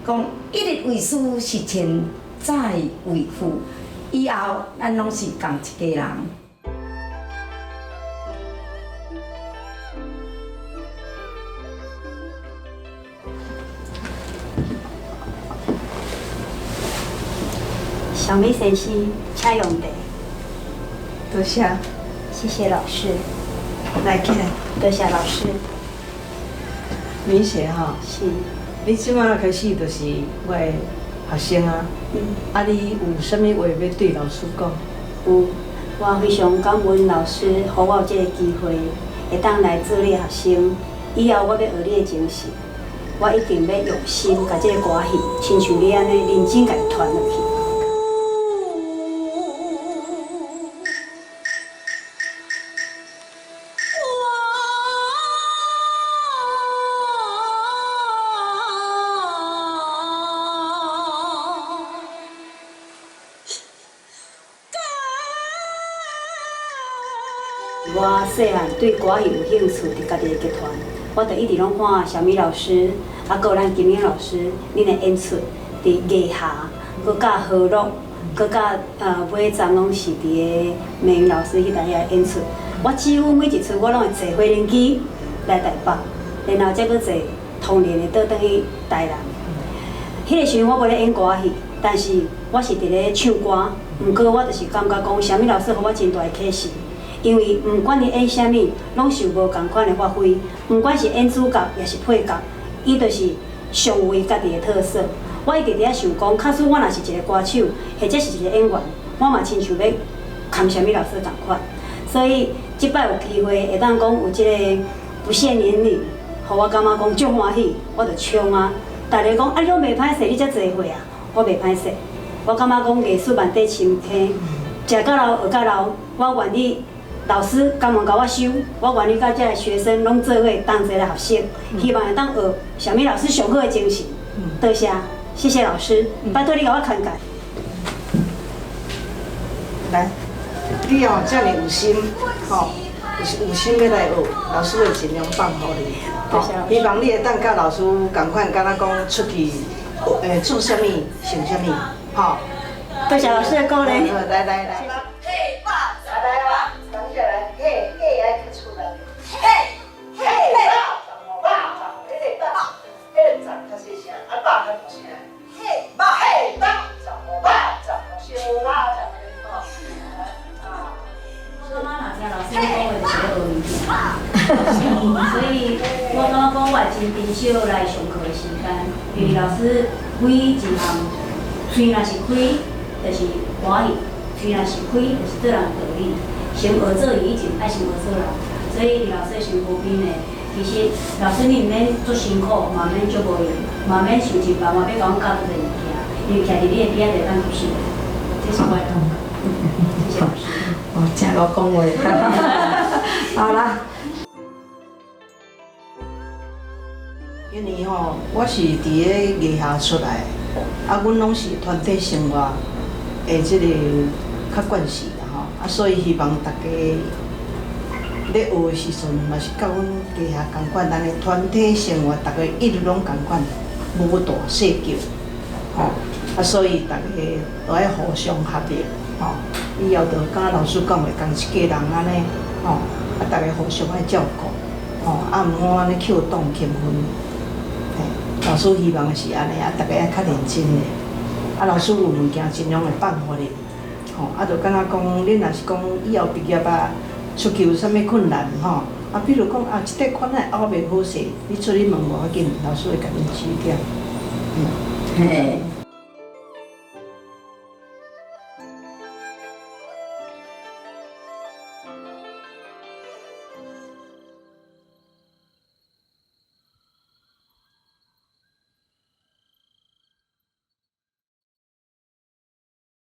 講一日為師，是千載為父。以後咱攏是仝一家人。小梅先生，請用茶。多謝。謝謝老師。來，起來。多謝老師。明雪吼。是。你這馬開始就是我的學生啊。嗯。啊，你有啥物話欲對老師講？有，我非常感恩老師，予我有這个機會，會當來做你的學生。以後我欲學你的精神，我一定欲用心，共這个歌戲，親像你按呢認真共伊傳落去。我細漢對歌戲有興趣，佇家己的劇團，我就一直攏看小米老師，啊，閣有咱金英老師，恁的演出，佇藝霞，閣佮河洛，閣佮尾站攏是佇个美英老師彼台遐演出。我幾乎每一出我攏會坐飛行機來台北，然後才閣坐通聯的倒轉去台南。彼个時陣我無咧演歌戲，但是我是佇咧唱歌，毋過我就是感覺講，小米老師予我真大的啟示。因為毋管伊演啥物，攏是有無仝款的發揮。毋管是演主角，抑是配角，伊就是上有伊家己的特色。我一直佇遐想講，假使我若是一个歌手，或者是一个演員，我嘛親像欲含啥物老師仝款。所以這擺有機會會當講有這个不限年齡，予我感覺講足歡喜，我就衝啊！逐个講啊，你攏袂歹勢，你才濟歲啊？我袂歹勢，我感覺講藝術萬塊深坑，食到老學到老，我願意。老師甘願共我收，我願意佮這个學生攏做伙同齊來學習，希望會當學小米老師上好的精神。多謝，謝謝老師，拜託你共我看看。來，你哦遮爾有心，吼，有心欲來學，老師會盡量放予你。多謝。希望你會當佮老師仝款，敢若講出去，做啥物，想啥物，吼。多謝老師的鼓勵。來來來。所以，我感覺講我會真珍惜來上課的時間，因為老師每一項喙若是開，就是歡喜；喙若是開，就是做人道理。先學做伊以前，愛先學做人。所以，佇老師的身軀邊呢，其實老師你毋免足辛苦，嘛免足無閒，嘛免想盡辦法欲共阮教這个物件，因為徛佇你的邊仔就會當吸收。這是我的感覺。謝謝老師。哦，真會講話。好啦。因為吼，我是佇咧藝校出來，啊，阮攏是團體生活的這個較慣勢啦吼，啊，所以希望大家咧學的時陣，嘛是佮阮藝校仝款，咱的團體生活，逐家一直攏仝款，無大細叫，吼，啊，所以逐家都愛互相合力，吼，以後就敢若老師講的，仝一家人按呢，吼，啊，逐家互相愛照顧，吼，啊，毋好按呢扣擋輕分。老師希望的是按呢，啊，逐家愛較認真的。啊，老師有物件盡量會放予恁，吼，啊，就敢若講，恁若是講以後畢業啊，出去有啥物困難，吼，啊，比如講啊，這個款仔拗袂好勢，你出去問無要緊，老師會共恁指點。嘿。